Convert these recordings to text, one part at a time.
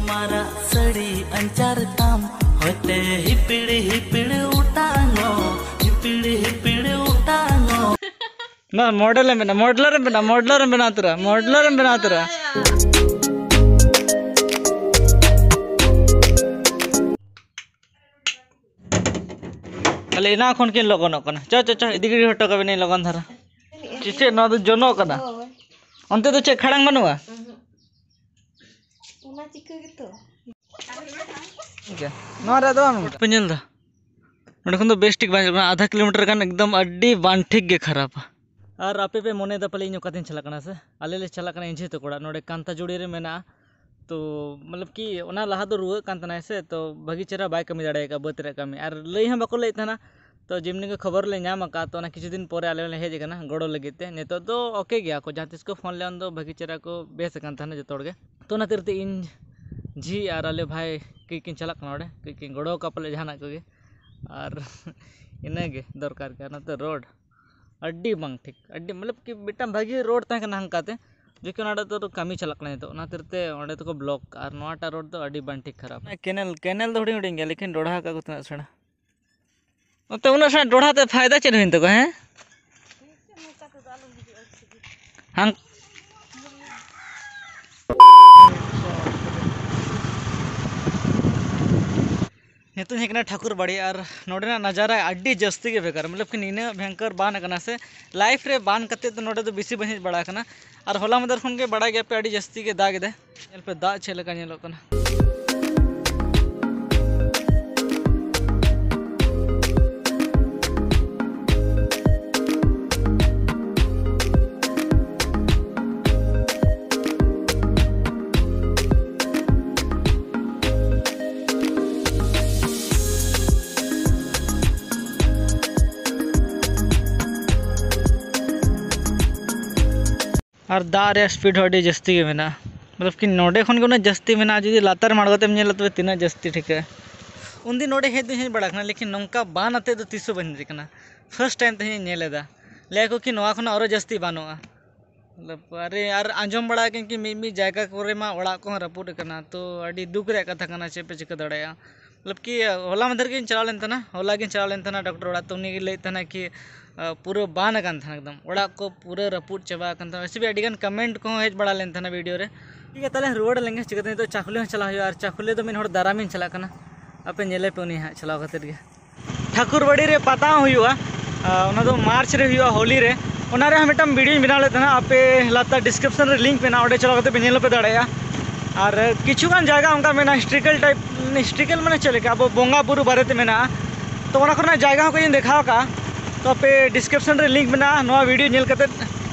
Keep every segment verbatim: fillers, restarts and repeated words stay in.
ᱢᱟᱨᱟᱜ ᱥᱟᱹᱲᱤ ᱟᱧᱪᱟᱨ ᱛᱟᱢ, ᱦᱚᱭᱛᱮ ᱦᱤᱯᱤᱲ ᱦᱤᱯᱤᱲ ᱚᱴᱟᱝᱚᱜ, ᱦᱤᱯᱤᱲ ᱦᱤᱯᱤᱲ ᱚᱴᱟᱝᱚᱜ᱾ ᱱᱚᱣᱟ ᱢᱚᱰᱮᱞ ᱮᱢ ᱵᱮᱱᱟ, ᱢᱚᱰᱮᱞᱟᱨ ᱮᱢ ᱵᱮᱱᱟ, ᱢᱚᱰᱮᱞᱟᱨ ᱮᱢ ᱵᱮᱱᱟᱣ ᱩᱛᱟᱹᱨᱟ, ᱢᱚᱰᱮᱞᱟᱨ ᱮᱢ ᱵᱮᱱᱟᱣ ᱩᱛᱟᱹᱨᱟ᱾ ᱛᱟᱦᱞᱮ ᱮᱱᱟ ᱠᱷᱚᱱ ᱠᱤᱱ ᱞᱚᱜᱚᱱᱚᱜ ᱠᱟᱱᱟ᱾ ᱪᱚ, ᱪᱚ, ᱪᱚ, ᱤᱫᱤ ᱜᱤᱰᱤ ᱦᱚᱴᱚ ᱠᱟᱵᱤᱱᱟᱹᱧ ᱞᱚᱜᱚᱱ ᱫᱷᱟᱨᱟ᱾ ᱪᱮᱫ, ᱪᱮᱫ ᱱᱚᱣᱟ ᱫᱚ ᱡᱚᱱᱚᱜ ᱠᱟᱱᱟ? ᱦᱳᱭ᱾ ᱚᱱᱛᱮ ᱫᱚ ᱪᱮᱫ ᱠᱷᱟᱲᱟᱝ ᱵᱟᱹᱱᱩᱜᱼᱟ? ᱩᱸᱦᱩᱸ᱾ ᱚᱱᱟ ᱪᱤᱠᱟᱹ ᱜᱮᱛᱚ᱾ ᱴᱷᱤᱠ ᱜᱮᱭᱟ᱾ ᱱᱚᱣᱟ ᱨᱮ ᱟᱫᱚ ᱵᱟᱝ ᱯᱮ ᱧᱮᱞ ᱮᱫᱟ? ᱱᱚᱸᱰᱮ ᱠᱷᱚᱱ ᱫᱚ ᱵᱮᱥ ᱴᱷᱤᱠ ᱵᱟᱝ ᱧᱮᱞᱚᱜ ᱠᱟᱱᱟ, ᱟᱫᱷᱟ ᱠᱤᱞᱳᱢᱤᱴᱟᱨ ᱜᱟᱱ ᱮᱠᱫᱚᱢ ᱟᱹᱰᱤ ᱵᱟᱝ ᱴᱷᱤᱠ ᱜᱮ ᱠᱷᱟᱨᱟᱯᱟ᱾ ᱟᱨ ᱟᱯᱮ ᱯᱮ ᱢᱚᱱᱮᱭᱮᱫᱟ ᱯᱟᱞᱮ ᱤᱧ ᱚᱠᱟᱛᱮᱧ ᱪᱟᱞᱟᱜ ᱠᱟᱱᱟ ᱥᱮ? ᱟᱞᱮ ᱞᱮ ᱪᱟᱞᱟᱜ ᱠᱟᱱᱟ ᱤᱧᱡᱷᱤ ᱛᱟᱠᱚ ᱚᱲᱟᱜ, ᱱᱚᱸᱰᱮ ᱠᱟᱱᱛᱟᱡᱩᱲᱤ ᱨᱮ ᱢᱮᱱᱟᱜᱼᱟ᱾ ᱛᱚ ᱢᱚᱛᱞᱚᱵ ᱠᱤ ᱚᱱᱟ ᱞᱟᱦᱟ ᱫᱚ ᱨᱩᱣᱟᱹᱜ ᱠᱟᱱ ᱛᱟᱦᱮᱱᱟᱭ ᱥᱮ, ᱛᱚ ᱵᱷᱟᱹᱜᱤ ᱪᱮᱦᱨᱟ ᱵᱟᱭ ᱠᱟᱹᱢᱤ ᱫᱟᱲᱮ ᱟᱠᱟᱫᱼᱟ ᱵᱟᱹᱫᱽ ᱨᱮᱭᱟᱜ ᱠᱟᱹᱢᱤ, ᱟᱨ ᱞᱟᱹᱭ ᱦᱚᱸ ᱵᱟᱠᱚ ᱞᱟᱹᱭᱮᱫ ᱛᱟᱦᱮᱱᱟ᱾ ᱛᱚ ᱡᱮᱢᱱᱤ ᱜᱮ ᱠᱷᱚᱵᱚᱨ ᱞᱮ ᱧᱟᱢ ᱟᱠᱟᱫ, ᱛᱚ ᱚᱱᱟ ᱠᱤᱪᱷᱩ ᱫᱤᱱ ᱯᱚᱨᱮ ᱟᱞᱮ ᱦᱚᱸᱞᱮ ᱦᱮᱡ ᱟᱠᱟᱱᱟ ᱜᱚᱲᱚ ᱞᱟᱹᱜᱤᱫ ᱛᱮ᱾ ᱱᱤᱛᱚᱜ ᱫᱚ ᱳᱠᱮ ᱜᱮᱭᱟ ᱠᱚ, ᱡᱟᱦᱟᱸ ᱛᱤᱥ ᱠᱚ ᱯᱷᱳᱱ ᱞᱮᱫᱟ ᱩᱱ ᱫᱚ ᱵᱷᱟᱹᱜᱤ ᱪᱮᱦᱨᱟ ᱠᱚ ᱵᱮᱥ ᱟᱠᱟᱱ ᱛᱟᱦᱮᱱᱟ ᱡᱚᱛᱚ ᱦᱚᱲ ᱜᱮ᱾ ᱛᱚ ᱚᱱᱟ ᱠᱷᱟᱹᱛᱤᱨ ᱛᱮ ᱤᱧ ᱡᱷᱤ ᱟᱨ ᱟᱞᱮ ᱵᱷᱟᱭ ᱠᱤᱱ ᱪᱟᱞᱟᱜ ᱠᱟᱱᱟ ᱚᱸᱰᱮ, ᱠᱤᱱ ᱜᱚᱲᱚ ᱟᱠᱚᱣᱟ ᱯᱟᱞᱮ ᱡᱟᱦᱟᱱᱟᱜ ᱠᱚᱜᱮ᱾ ᱟᱨ ᱤᱱᱟᱹᱜᱮ ᱫᱚᱨᱠᱟᱨ ᱜᱮ᱾ ᱟᱨ ᱱᱚᱛᱮ ᱨᱳᱰ ᱟᱹᱰᱤ ᱵᱟᱝ ᱴᱷᱤᱠ, ᱟᱹᱰᱤ ᱢᱚᱛᱞᱚᱵ ᱠᱤ ᱢᱤᱫᱴᱟᱝ ᱵᱷᱟᱹᱜᱤ ᱨᱳᱰ ᱛᱟᱦᱮᱸ ᱠᱟᱱᱟ ᱦᱟᱱᱠᱟᱛᱮ, ᱡᱚᱠᱷᱚᱱ ᱚᱸᱰᱮ ᱫᱚ ᱠᱟᱹᱢᱤ ᱪᱟᱞᱟᱜ ᱠᱟᱱᱟ ᱱᱤᱛᱚᱜ, ᱚᱱᱟ ᱠᱷᱟᱹᱛᱤᱨ ᱛᱮ ᱚᱸᱰᱮ ᱫᱚᱠᱚ ᱵᱞᱚᱠ ᱠᱟᱜᱼᱟ᱾ ᱟᱨ ᱱᱚᱣᱟᱴᱟᱜ ᱨᱳᱰ ᱫᱚ ᱟᱹᱰᱤ ᱵᱟᱝ ᱴᱷᱤᱠ, ᱠᱷᱟᱨᱟᱯ᱾ ᱠᱮᱱᱮᱞ, ᱠᱮᱱᱮᱞ ᱫᱚ ᱦᱩᱰᱤᱧ ᱦᱩᱰᱤᱧ ᱜᱮᱭᱟ, ᱞᱮᱠᱤᱱ ᱰᱚᱰᱷᱟ ᱠᱟᱜ ᱠᱚ ᱛᱤᱱᱟᱹᱜ ᱥᱮᱬᱟ᱾ ᱱᱚᱛᱮ ᱩᱱᱟᱹᱜ ᱥᱮᱬᱟ ᱰᱚᱰᱷᱟ ᱛᱮ ᱯᱷᱟᱭᱫᱟ ᱪᱮᱫ ᱦᱩᱭᱮᱱ ᱛᱟᱠᱚᱣᱟ, ᱦᱮᱸ? ᱦᱟᱝ-, ᱱᱤᱛᱚᱜ ᱤᱧ ᱦᱮᱡ ᱠᱟᱱᱟ ᱴᱷᱟᱹᱠᱩᱨ ᱵᱟᱲᱤ, ᱟᱨ ᱱᱚᱰᱮᱱᱟᱜ ᱱᱟᱡᱟᱨᱟ ᱟᱹᱰᱤ ᱡᱟᱹᱥᱛᱤ ᱜᱮ ᱵᱷᱮᱜᱟᱨ, ᱢᱚᱛᱞᱚᱵ ᱠᱤ ᱱᱤᱱᱟᱹᱜ ᱵᱷᱚᱭᱚᱝᱠᱚᱨ ᱵᱟᱱ ᱟᱠᱟᱱᱟ ᱥᱮ, ᱞᱟᱭᱤᱯᱷ ᱨᱮ ᱵᱟᱱ ᱠᱟᱛᱮᱫ ᱫᱚ ᱱᱚᱰᱮ ᱫᱚ ᱵᱮᱥᱤ ᱵᱟᱹᱧ ᱦᱮᱡ ᱵᱟᱲᱟ ᱟᱠᱟᱱᱟ᱾ ᱟᱨ ᱦᱚᱞᱟ ᱢᱟᱫᱷᱮᱨ ᱠᱷᱚᱱ ᱜᱮ ᱵᱟᱲᱟᱭ ᱜᱮᱭᱟ ᱯᱮ ᱟᱹᱰᱤ ᱡᱟᱹᱥᱛᱤ ᱜᱮ ᱫᱟᱜ ᱮᱫᱟᱭ᱾ ᱧᱮᱞ ᱯᱮ ᱫᱟᱜ ᱪᱮᱫ ᱞᱮᱠᱟ ᱧᱮᱞᱚᱜ ᱠᱟᱱᱟ᱾ ᱟᱨ ᱫᱟᱜ ᱨᱮᱭᱟᱜ ᱥᱯᱤᱰ ᱦᱚᱸ ᱟᱹᱰᱤ ᱡᱟᱹᱥᱛᱤ ᱜᱮ ᱢᱮᱱᱟᱜᱼᱟ, ᱢᱚᱛᱞᱚᱵ ᱠᱤ ᱱᱚᱰᱮ ᱠᱷᱚᱱ ᱜᱮ ᱩᱱᱟᱹᱜ ᱡᱟᱹᱥᱛᱤ ᱢᱮᱱᱟᱜᱼᱟ᱾ ᱡᱩᱫᱤ ᱞᱟᱛᱟᱨ ᱨᱮᱢ ᱟᱬᱜᱚ ᱠᱟᱛᱮᱢ ᱧᱮᱞᱟ ᱛᱚᱵᱮ ᱛᱤᱱᱟᱹᱜ ᱡᱟᱹᱥᱛᱤ ᱴᱷᱤᱠᱟᱹᱜᱼᱟ᱾ ᱩᱱᱫᱤᱱ ᱱᱚᱰᱮ ᱦᱮᱡ ᱫᱚᱧ ᱦᱮᱡ ᱵᱟᱲᱟ ᱟᱠᱟᱱᱟ, ᱞᱮᱠᱤᱱ ᱱᱚᱝᱠᱟ ᱵᱟᱱ ᱟᱛᱮᱫ ᱫᱚ ᱛᱤᱥ ᱦᱚᱸ ᱵᱟᱹᱧ ᱦᱮᱡ ᱟᱠᱟᱱᱟ᱾ ᱯᱷᱟᱥᱴ ᱴᱟᱭᱤᱢ ᱛᱮᱦᱮᱧ ᱤᱧ ᱧᱮᱞ ᱮᱫᱟ᱾ ᱞᱟᱹᱭ ᱟᱠᱚ ᱠᱤ ᱱᱚᱣᱟ ᱠᱷᱚᱱᱟᱜ ᱟᱨᱚ ᱡᱟᱹᱥᱛᱤ ᱵᱟᱱᱚᱜᱼᱟ᱾ ᱢᱚᱛᱞᱚᱵ, ᱟᱨᱮ, ᱟᱨ ᱟᱸᱡᱚᱢ ᱵᱟᱲᱟ ᱟᱠᱟᱫᱟᱹᱧ ᱠᱤ ᱢᱤᱫ ᱢᱤᱫ ᱡᱟᱭᱜᱟ ᱠᱚᱨᱮ ᱢᱟ ᱚᱲᱟᱜ ᱠᱚᱦᱚᱸ ᱨᱟᱹᱯᱩᱫ ᱟᱠᱟᱱᱟ, ᱛᱚ ᱟᱹᱰᱤ ᱫᱩᱠ ᱨᱮᱭᱟᱜ ᱠᱟᱛᱷᱟ ᱠᱟᱱᱟ, ᱪᱮᱫ ᱯᱮ ᱪᱤᱠᱟᱹ ᱫᱟᱲᱮᱭᱟᱜᱼᱟ? ᱢᱚᱛᱞᱚᱵ ᱠᱤ ᱦᱚᱞᱟ ᱢᱟᱫᱷᱮᱨ ᱜᱤᱧ ᱪᱟᱞᱟᱣ ᱞᱮᱱ ᱛᱟᱦᱮᱱᱟ, ᱦᱚᱞᱟ ᱜᱤᱧ ᱪᱟᱞᱟᱣ ᱞᱮᱱ ᱛᱟᱦᱮᱱᱟ ᱰᱟᱠᱴᱚᱨ ᱚᱲᱟᱜ, ᱛᱚ ᱩᱱᱤ ᱜᱮ ᱞᱟᱹᱭᱮᱫ ᱛᱟᱦᱮᱱᱟ ᱠᱤ ᱯᱩᱨᱟᱹ ᱵᱟᱱ ᱟᱠᱟᱱ ᱛᱟᱦᱮᱱᱟ, ᱮᱠᱫᱚᱢ ᱚᱲᱟᱜ ᱠᱚ ᱯᱩᱨᱟᱹ ᱨᱟᱹᱯᱩᱫ ᱪᱟᱵᱟ ᱟᱠᱟᱱ ᱛᱟᱦᱮᱱᱟ᱾ ᱮᱥᱮ ᱟᱹᱰᱤ ᱜᱟᱱ ᱠᱚᱢᱮᱱᱴ ᱠᱚᱦᱚᱸ ᱦᱮᱡ ᱵᱟᱲᱟ ᱞᱮᱱ ᱛᱟᱦᱮᱱᱟ ᱵᱷᱤᱰᱤᱭᱳ ᱨᱮ᱾ ᱴᱷᱤᱠ ᱜᱮᱭᱟ, ᱛᱟᱦᱚᱞᱮ ᱨᱩᱣᱟᱹᱲ ᱞᱮᱱ ᱜᱮ, ᱪᱤᱠᱟᱹᱛᱮ ᱱᱤᱛᱚᱜ ᱪᱟᱠᱩᱞᱤ ᱦᱚᱸ ᱪᱟᱞᱟᱣ ᱦᱩᱭᱩᱜᱼᱟ, ᱟᱨ ᱪᱟᱠᱩᱞᱤ ᱫᱚ ᱢᱤᱫ ᱦᱚᱲ ᱫᱟᱨᱟᱢᱤᱧ ᱪᱟᱞᱟᱜ ᱠᱟᱱᱟ, ᱟᱯᱮ ᱧᱮᱞᱮ ᱯᱮ ᱩᱱᱤ ᱦᱟᱸᱜ ᱪᱟᱞᱟᱣ ᱠᱟᱛᱮᱫ ᱜᱮ᱾ ᱴᱷᱟᱹᱠᱩᱨᱵᱟᱲᱤ ᱨᱮ ᱯᱟᱛᱟ ᱦᱚᱸ ᱦᱩᱭᱩᱜᱼᱟ, ᱟᱨ ᱚᱱᱟ ᱫᱚ ᱢᱟᱨᱪ ᱨᱮ ᱦᱩᱭᱩᱜᱼᱟ, ᱦᱳᱞᱤ ᱨᱮ᱾ ᱚᱱᱟ ᱨᱮᱦᱚᱸ ᱢᱤᱫᱴᱟᱝ ᱵᱷᱤᱰᱤᱭᱳᱧ ᱵᱮᱱᱟᱣ ᱞᱮᱫ ᱛᱟᱦᱮᱱᱟ, ᱟᱯᱮ ᱞᱟᱛᱟᱨ ᱰᱤᱥᱠᱨᱤᱯᱥᱚᱱ ᱨᱮ ᱞᱤᱝᱠ ᱢᱮᱱᱟᱜᱼᱟ, ᱚᱸᱰᱮ ᱪᱟᱞᱟᱣ ᱠᱟᱛᱮ ᱯᱮ ᱧᱮᱞ ᱦᱚᱸᱯᱮ ᱫᱟᱲᱮᱭᱟᱜᱼᱟ᱾ ᱟᱨ ᱠᱤᱪᱷᱩ ᱜᱟᱱ ᱡᱟᱭᱜᱟ ᱚᱱᱠᱟ ᱢᱮᱱᱟᱜᱼᱟ, ᱦᱤᱥᱴᱨᱤᱠᱮᱞ ᱴᱟᱭᱤᱯ, ᱦᱤᱥᱴᱨᱤᱠᱮᱞ ᱢᱟᱱᱮ ᱪᱮᱫ ᱞᱮᱠᱟ, ᱟᱵᱚ ᱵᱚᱸᱜᱟ ᱵᱩᱨᱩ ᱵᱟᱨᱮᱛᱮ ᱢᱮᱱᱟᱜᱼᱟ, ᱛᱚ ᱚᱱᱟ ᱠᱚᱨᱮᱱᱟᱜ ᱡᱟᱭᱜᱟ ᱦᱚᱸ ᱠᱟᱹᱡ ᱤᱧ ᱫᱮᱠᱷᱟᱣ ᱠᱟᱜᱼᱟ᱾ ᱛᱚ ᱟᱯᱮ ᱰᱤᱥᱠᱨᱤᱯᱥᱚᱱ ᱨᱮ ᱞᱤᱝᱠ ᱢᱮᱱᱟᱜᱼᱟ, ᱱᱚᱣᱟ ᱵᱷᱤᱰᱤᱭᱳ ᱧᱮᱞ ᱠᱟᱛᱮ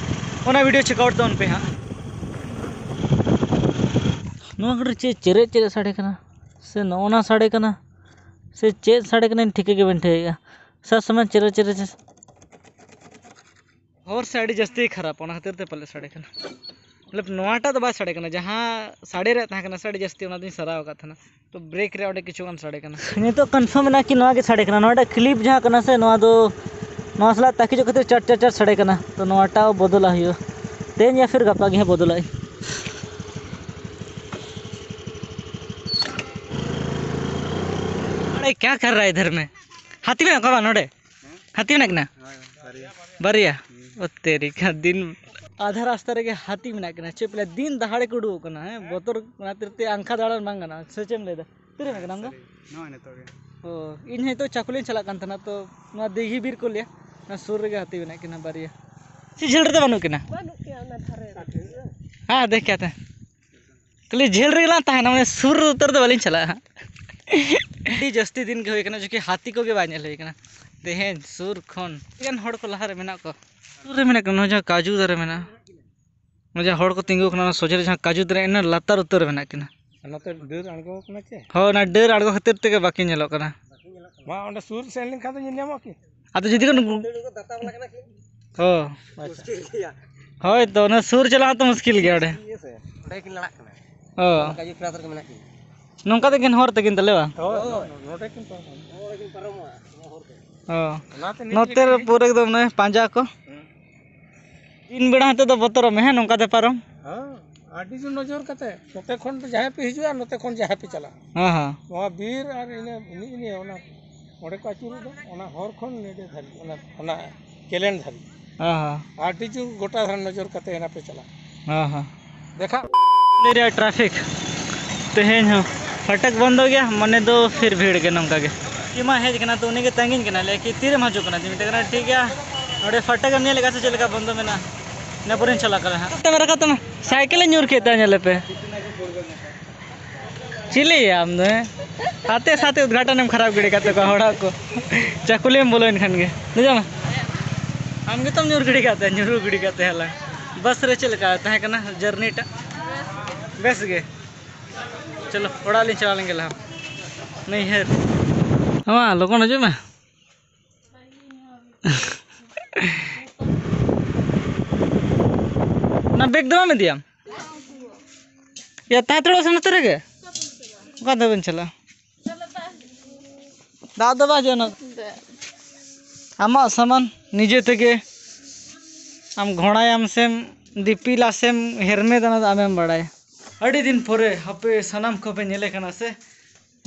ᱚᱱᱟ ᱵᱷᱤᱰᱤᱭᱳ ᱪᱮᱠ ᱟᱣᱩᱴ ᱛᱟᱵᱚᱱ ᱯᱮ ᱦᱟᱸᱜ᱾ ᱱᱚᱣᱟ ᱠᱚᱨᱮ ᱪᱮᱫ ᱪᱮᱨᱮᱡ ᱪᱮᱨᱮᱡ ᱥᱟᱰᱮ ᱠᱟᱱᱟ, ᱥᱮ ᱱᱚᱜᱼᱚ ᱱᱟ ᱥᱟᱰᱮ ᱠᱟᱱᱟ, ᱥᱮ ᱪᱮᱫ ᱥᱟᱰᱮ ᱠᱟᱱᱟ, ᱤᱧ ᱴᱷᱤᱠᱟᱹ ᱜᱮ ᱵᱟᱹᱧ ᱴᱷᱤᱠᱟᱹᱭᱮᱫᱼᱟ᱾ ᱥᱚᱵ ᱥᱚᱢᱚᱭ ᱪᱮᱨᱮᱡ ᱪᱮᱨᱮᱡ᱾ ᱦᱚᱨ ᱥᱮ ᱟᱹᱰᱤ ᱡᱟᱹᱥᱛᱤ ᱠᱷᱟᱨᱟᱯ, ᱚᱱᱟ ᱠᱷᱟᱹᱛᱤᱨ ᱛᱮ ᱯᱟᱞᱮ ᱥᱟᱰᱮ ᱠᱟᱱᱟ᱾ ᱢᱚᱛᱞᱚᱵ, ᱱᱚᱣᱟᱴᱟᱜ ᱫᱚ ᱵᱟᱭ ᱥᱟᱰᱮ ᱠᱟᱱᱟ, ᱡᱟᱦᱟᱸ ᱥᱟᱰᱮ ᱨᱮᱭᱟᱜ ᱛᱟᱦᱮᱸ ᱠᱟᱱᱟ ᱥᱮ, ᱟᱹᱰᱤ ᱡᱟᱹᱥᱛᱤ, ᱚᱱᱟ ᱫᱚᱧ ᱥᱟᱨᱟᱣ ᱟᱠᱟᱫ ᱛᱟᱦᱮᱱᱟ᱾ ᱛᱚ ᱵᱨᱮᱠ ᱨᱮ ᱚᱸᱰᱮ ᱠᱤᱪᱷᱩ ᱜᱟᱱ ᱥᱟᱰᱮ ᱠᱟᱱᱟ᱾ ᱱᱤᱛᱚᱜ ᱠᱚᱱᱯᱷᱟᱨᱢ ᱢᱮᱱᱟᱜᱼᱟ ᱠᱤ ᱱᱚᱣᱟ ᱜᱮ ᱥᱟᱰᱮ ᱠᱟᱱᱟ, ᱱᱚᱣᱟᱴᱟᱜ ᱠᱞᱤᱯ ᱡᱟᱦᱟᱸ ᱠᱟᱱᱟ ᱥᱮ, ᱱᱚᱣᱟ ᱫᱚ, ᱱᱚᱣᱟ ᱥᱟᱞᱟᱜ ᱛᱟᱹᱠᱤᱡᱚᱜ ᱠᱷᱟᱹᱛᱤᱨ ᱪᱟᱨ ᱪᱟᱨ ᱪᱟᱨ ᱥᱟᱰᱮ ᱠᱟᱱᱟ᱾ ᱛᱚ ᱱᱚᱣᱟᱴᱟᱜ ᱵᱚᱫᱚᱞᱟᱜ ᱦᱩᱭᱩᱜᱼᱟ, ᱛᱮᱦᱮᱧ ᱭᱟ ᱯᱷᱤᱨ ᱜᱟᱯᱟ ᱜᱮ ᱦᱟᱸᱜ ᱵᱚᱫᱚᱞᱟᱜ ᱟᱹᱧ᱾ अरे क्या कर रहा है इधर में? हाथी में कौन नोड़े? ᱦᱟᱹᱛᱤ ᱢᱮᱱᱟᱜ ᱠᱤᱱᱟ? ᱦᱳᱭ, ᱵᱟᱨᱭᱟ᱾ ᱵᱟᱨᱭᱟ? ᱦᱩᱸ᱾ ᱚ ᱛᱮᱨᱤ ᱠᱟ ᱫᱤᱱ᱾ ᱟᱫᱷᱟ ᱨᱟᱥᱛᱟ ᱨᱮᱜᱮ ᱦᱟᱹᱛᱤ ᱢᱮᱱᱟᱜ ᱠᱤᱱᱟ᱾ ᱪᱮᱫ ᱯᱮ ᱞᱟᱹᱭᱟ, ᱫᱤᱱ ᱫᱟᱦᱟᱲᱮ ᱠᱚ ᱩᱰᱩᱠᱚᱜ ᱠᱟᱱᱟ, ᱦᱮᱸ? ᱵᱚᱛᱚᱨ ᱚᱱᱟ ᱠᱷᱟᱹᱛᱤᱨ ᱛᱮ ᱟᱝᱠᱷᱟ ᱫᱟᱬᱟᱱ ᱵᱟᱝ ᱜᱟᱱᱚᱜᱼᱟ᱾ ᱥᱮ ᱪᱮᱫ ᱮᱢ ᱞᱟᱹᱭᱫᱟ? ᱛᱤᱨᱮ ᱦᱮᱡ ᱠᱟᱱᱟ ᱟᱢ ᱫᱚ? ᱥᱟᱹᱨᱤ᱾ ᱱᱚᱜᱼᱚᱭ ᱱᱤᱛᱚᱜ ᱜᱮ᱾ ᱚ, ᱤᱧ ᱦᱚᱸ ᱱᱤᱛᱚᱜ ᱪᱟᱠᱩᱞᱤᱧ ᱪᱟᱞᱟᱜ ᱠᱟᱱ ᱛᱟᱦᱮᱱᱟ, ᱛᱚ ᱱᱚᱣᱟ ᱫᱤᱜᱷᱤ ᱵᱤᱨ ᱠᱚ ᱞᱟᱹᱭᱟ, ᱚᱱᱟ ᱥᱩᱨ ᱨᱮᱜᱮ ᱦᱟᱹᱛᱤ ᱢᱮᱱᱟᱜ ᱠᱤᱱᱟ ᱵᱟᱨᱭᱟ᱾ ᱪᱮᱫ ᱡᱷᱟᱹᱞ ᱨᱮᱫᱚ ᱵᱟᱹᱱᱩᱜ ᱠᱤᱱᱟ? ᱵᱟᱹᱱᱩᱜ ᱠᱤᱱᱟ ᱚᱱᱟ ᱫᱷᱟᱨᱮ ᱨᱮ᱾ ᱦᱮᱸ, ᱫᱮᱠᱷ ᱠᱮᱭᱟ ᱛᱮ᱾ ᱠᱷᱟᱹᱞᱤ ᱡᱷᱟᱹᱞ ᱨᱮᱜᱮ ᱞᱟᱝ ᱛᱟᱦᱮᱱᱟ, ᱢᱟᱱᱮ ᱥᱩᱨ ᱩᱛᱟᱹᱨ ᱫᱚ ᱵᱟᱹᱞᱤᱧ ᱪᱟᱞᱟᱜᱼᱟ ᱦᱟᱸᱜ᱾ ᱟᱹᱰᱤ ᱡᱟᱹᱥᱛᱤ ᱫᱤᱱ ᱜᱮ ᱦᱩᱭ ᱠᱟᱱᱟ, ᱡᱚᱠᱤ ᱦᱟᱹᱛᱤ ᱠᱚᱜᱮ ᱵᱟᱭ ᱧᱮᱞ ᱦᱩᱭ ᱠᱟᱱᱟ᱾ ᱛᱮᱦᱮᱧ ᱥᱩᱨ ᱠᱷᱚᱱ ᱟᱹᱰᱤ ᱜᱟᱱ ᱦᱚᱲ ᱠᱚ ᱞᱟᱦᱟ ᱨᱮ ᱢᱮᱱᱟᱜ ᱠᱚᱣᱟ᱾ ᱥᱩᱨ ᱨᱮ ᱢᱮᱱᱟᱜ ᱠᱚᱣᱟ, ᱱᱚᱣᱟ ᱡᱟᱦᱟᱸ ᱠᱟᱡᱩ ᱫᱟᱨᱮ ᱢᱮᱱᱟᱜᱼᱟ, ᱱᱚᱣᱟ ᱡᱟᱦᱟᱸ ᱦᱚᱲ ᱠᱚ ᱛᱤᱸᱜᱩ ᱠᱟᱱᱟ, ᱚᱱᱟ ᱥᱚᱡᱷᱮ ᱨᱮ ᱡᱟᱦᱟᱸ ᱠᱟᱡᱩ ᱫᱟᱨᱮ, ᱤᱱᱟᱹ ᱞᱟᱛᱟᱨ ᱩᱛᱟᱹᱨ ᱨᱮ ᱢᱮᱱᱟᱜ ᱠᱤᱱᱟ᱾ ᱟᱨ ᱱᱚᱛᱮ ᱰᱟᱹᱨ ᱟᱬᱜᱚ ᱠᱟᱱᱟ ᱪᱮ? ᱦᱳᱭ, ᱚᱱᱟ ᱰᱟᱹᱨ ᱟᱬᱜᱚ ᱠᱷᱟᱹᱛᱤᱨ ᱛᱮᱜᱮ ᱵᱟᱹᱠᱤᱱ ᱧᱮᱞᱚᱜ ᱠᱟᱱᱟ᱾ ᱢᱟ ᱚᱸᱰᱮ ᱥᱩᱨ ᱥᱮᱱ ᱞᱮᱱᱠᱷᱟᱱ ᱫᱚ ᱧᱮᱞ ᱧᱟᱢᱚᱜᱼᱟ ᱠᱤ? ᱟᱫᱚ ᱡᱩᱫᱤ ᱠᱚ ᱱᱩᱠᱩ, ᱦᱚᱸ᱾ ᱟᱪᱪᱷᱟ᱾ ᱦᱳᱭ, ᱛᱚ ᱚᱱᱟ ᱥᱩᱨ ᱪᱟᱞᱟᱜ ᱦᱚᱸᱛᱚ ᱢᱩᱥᱠᱤᱞ ᱜᱮᱭᱟ ᱚᱸᱰᱮ᱾ ᱤᱭᱟᱹ ᱥᱮ, ᱚᱸᱰᱮ ᱠᱤᱱ ᱞᱟᱲᱟᱜ ᱠᱟᱱᱟ᱾ ᱦᱚᱸ᱾ ᱚᱱᱟ ᱠᱟᱡᱩ ᱯᱷᱮᱲᱟ ᱫᱷᱟᱨᱮ ᱨᱮᱜᱮ ᱢᱮᱱᱟᱜ ᱠᱤᱱᱟ᱾ ᱱᱚᱝᱠᱟ ᱛᱮᱠᱤᱱ ᱦᱚᱨ ᱛᱟᱹᱠᱤᱱ ᱛᱟᱞᱮ ᱵᱟ? ᱦᱳᱭ, ᱱᱚᱰᱮ ᱠᱤᱱ ᱯᱟᱨᱚᱢᱚᱜᱼᱟ᱾ ᱦᱚᱸ᱾ ᱚᱱᱟᱛᱮ ᱱᱤᱛ ᱱᱚᱛᱮ ᱨᱮ ᱨᱮᱜᱮ ᱯᱩᱨᱟᱹ ᱮᱠᱫᱚᱢ ᱚᱱᱮ ᱯᱟᱸᱡᱟ ᱠᱚ᱾ ᱦᱩᱸ᱾ ᱫᱤᱱ ᱵᱮᱲᱟ ᱦᱚᱸᱛᱚ ᱫᱚ ᱵᱚᱛᱚᱨᱚᱜ ᱢᱮ, ᱦᱮᱸ, ᱱᱚᱝᱠᱟ ᱛᱮ ᱯᱟᱨᱚᱢ᱾ ᱦᱮᱸ, ᱟᱹᱰᱤ ᱡᱳᱨ ᱱᱚᱡᱚᱨ ᱠᱟᱛᱮ, ᱱᱚᱛᱮ ᱠᱷᱚᱱ ᱫᱚ ᱡᱟᱦᱟᱸᱭ ᱯᱮ ᱦᱤᱡᱩᱜᱼᱟ, ᱱᱚᱛᱮ ᱠᱷᱚᱱ ᱡᱟᱦᱟᱸᱭ ᱯᱮ ᱪᱟᱞᱟᱜᱼᱟ᱾ ᱦᱮᱸ, ᱦᱮᱸ᱾ ᱱᱚᱣᱟ ᱵᱤᱨ ᱟᱨ ᱤᱱᱟᱹ, ᱤᱱᱟᱹ, ᱤᱱᱟᱹ, ᱚᱱᱟ ᱚᱸᱰᱮ ᱠᱚ ᱟᱹᱪᱩᱨᱚᱜ ᱫᱚ, ᱚᱱᱟ ᱦᱚᱨ ᱠᱷᱚᱱ ᱱᱚᱰᱮ ᱫᱷᱟᱹᱵᱤᱡ, ᱚᱱᱟ, ᱚᱱᱟ ᱠᱮᱞᱮᱱ ᱫᱷᱟᱹᱵᱤᱡ᱾ ᱦᱮᱸ, ᱦᱮᱸ᱾ ᱟᱹᱰᱤ ᱡᱳᱨ ᱜᱚᱴᱟ ᱫᱷᱟᱨᱟ ᱱᱚᱡᱚᱨ ᱠᱟᱛᱮ ᱚᱱᱟ ᱯᱮ ᱪᱟᱞᱟᱜᱼᱟ᱾ ᱦᱮᱸ, ᱦᱮᱸ᱾ ᱫᱮᱠᱷᱟ᱾ ᱨᱮᱭᱟᱜ ᱴᱨᱟᱯᱷᱤᱠ ᱛᱮᱦᱮᱧ ᱦᱚᱸ ᱯᱷᱟᱴᱟᱠ ᱵᱚᱱᱫᱚ ᱜᱮᱭᱟ, ᱢᱟᱱᱮ ᱫᱚ ᱯᱷᱤᱨ ᱵᱷᱤᱲ ᱜᱮ ᱱᱚᱝᱠᱟ ᱜᱮ᱾ ᱤᱧ ᱢᱟ ᱦᱮᱡ ᱠᱟᱱᱟ, ᱛᱚ ᱩᱱᱤ ᱜᱮ ᱛᱟᱺᱜᱤᱧ ᱠᱟᱱᱟ, ᱞᱟᱹᱭ ᱠᱤ ᱛᱤᱨᱮᱢ ᱦᱤᱡᱩᱜ ᱠᱟᱱᱟ? ᱢᱮᱛᱟᱭ ᱠᱟᱱᱟ, "ᱴᱷᱤᱠ ᱜᱮᱭᱟ, ᱱᱚᱰᱮ ᱯᱷᱟᱴᱟᱠ ᱮᱢ ᱧᱮᱞ ᱠᱟᱜ ᱥᱮ ᱪᱮᱫ ᱞᱮᱠᱟ ᱵᱚᱱᱫᱚ ᱢᱮᱱᱟᱜᱼᱟ?" ᱤᱱᱟᱹ ᱯᱚᱨᱮᱧ ᱪᱟᱞᱟᱜ ᱠᱟᱱᱟ ᱦᱟᱸᱜ᱾ ᱨᱟᱠᱟᱵ ᱛᱟᱢᱟ, ᱨᱟᱠᱟᱵ ᱛᱟᱢᱟ᱾ ᱥᱟᱭᱠᱮᱞᱮ ᱧᱩᱨ ᱠᱮᱫ ᱛᱟᱭᱟ, ᱧᱮᱞᱮ ᱯᱮ᱾ ᱪᱤᱞᱤᱭᱟ ᱟᱢ ᱫᱚ, ᱦᱮᱸ? ᱦᱟᱛᱮ ᱥᱟᱛᱮ ᱩᱫᱽᱜᱷᱟᱴᱚᱱᱮᱢ ᱠᱷᱟᱨᱟᱯ ᱜᱤᱰᱤ ᱠᱟᱜ ᱛᱟᱠᱚᱣᱟ ᱦᱚᱲᱟᱜ ᱠᱚ᱾ ᱪᱟᱹᱠᱩᱞᱤᱭᱟᱹᱢ ᱵᱚᱞᱚᱭᱮᱱ ᱠᱷᱟᱱ ᱜᱮ᱾ ᱵᱩᱡᱷᱟᱹᱣ ᱢᱟ? ᱟᱢ ᱜᱮᱛᱚᱢ ᱧᱩᱨ ᱜᱤᱰᱤ ᱠᱟᱜ ᱛᱟᱭᱟ, ᱧᱩᱨᱩ ᱜᱤᱰᱤ ᱠᱟᱜ ᱛᱟᱭᱟ ᱦᱟᱞᱟᱝ᱾ ᱵᱟᱥ ᱨᱮ ᱪᱮᱫ ᱞᱮᱠᱟ ᱛᱟᱦᱮᱸ ᱠᱟᱱᱟ ᱡᱟᱨᱱᱤ ᱴᱟᱜ? ᱵᱮᱥ ᱜᱮ᱾ ᱪᱚᱞᱚ, ᱚᱲᱟᱜ ᱞᱤᱧ ᱪᱟᱞᱟᱣ ᱞᱮᱱ ᱜᱮ ᱞᱟᱦᱟ᱾ ᱱᱟᱹᱭᱦᱟᱹᱨ᱾ ᱢᱟ, ᱞᱚᱜᱚᱱ ᱦᱤᱡᱩᱜ ᱢᱮ᱾ ᱚᱱᱟ ᱵᱮᱜᱽ ᱫᱚ ᱵᱟᱢ ᱤᱫᱤᱭᱟ? ᱭᱟ, ᱛᱟᱦᱮᱸ ᱦᱟᱛᱟᱲᱚᱜ ᱥᱮ ᱱᱚᱛᱮ ᱨᱮᱜᱮ? ᱚᱠᱟ ᱛᱮᱵᱮᱱ ᱪᱟᱞᱟᱜᱼᱟ? ᱫᱟᱜ ᱫᱚ ᱵᱟᱭ ᱦᱤᱡᱩᱜᱼᱟ ᱱᱚᱛᱮ᱾ ᱟᱢᱟᱜ ᱥᱟᱢᱟᱱ ᱱᱤᱡᱮ ᱛᱮᱜᱮ᱾ ᱟᱢ ᱜᱷᱚᱲᱟᱭᱟᱢ ᱥᱮᱢ ᱫᱤᱯᱤᱞᱟ ᱥᱮᱢ ᱦᱮᱨᱢᱮᱫᱟ, ᱚᱱᱟ ᱫᱚ ᱟᱢᱮᱢ ᱵᱟᱲᱟᱭᱟ᱾ ᱟᱹᱰᱤ ᱫᱤᱱ ᱯᱚᱨᱮ ᱦᱟᱯᱮ ᱥᱟᱱᱟᱢ ᱠᱚᱯᱮ ᱧᱮᱞᱮ ᱠᱟᱱᱟ ᱥᱮ?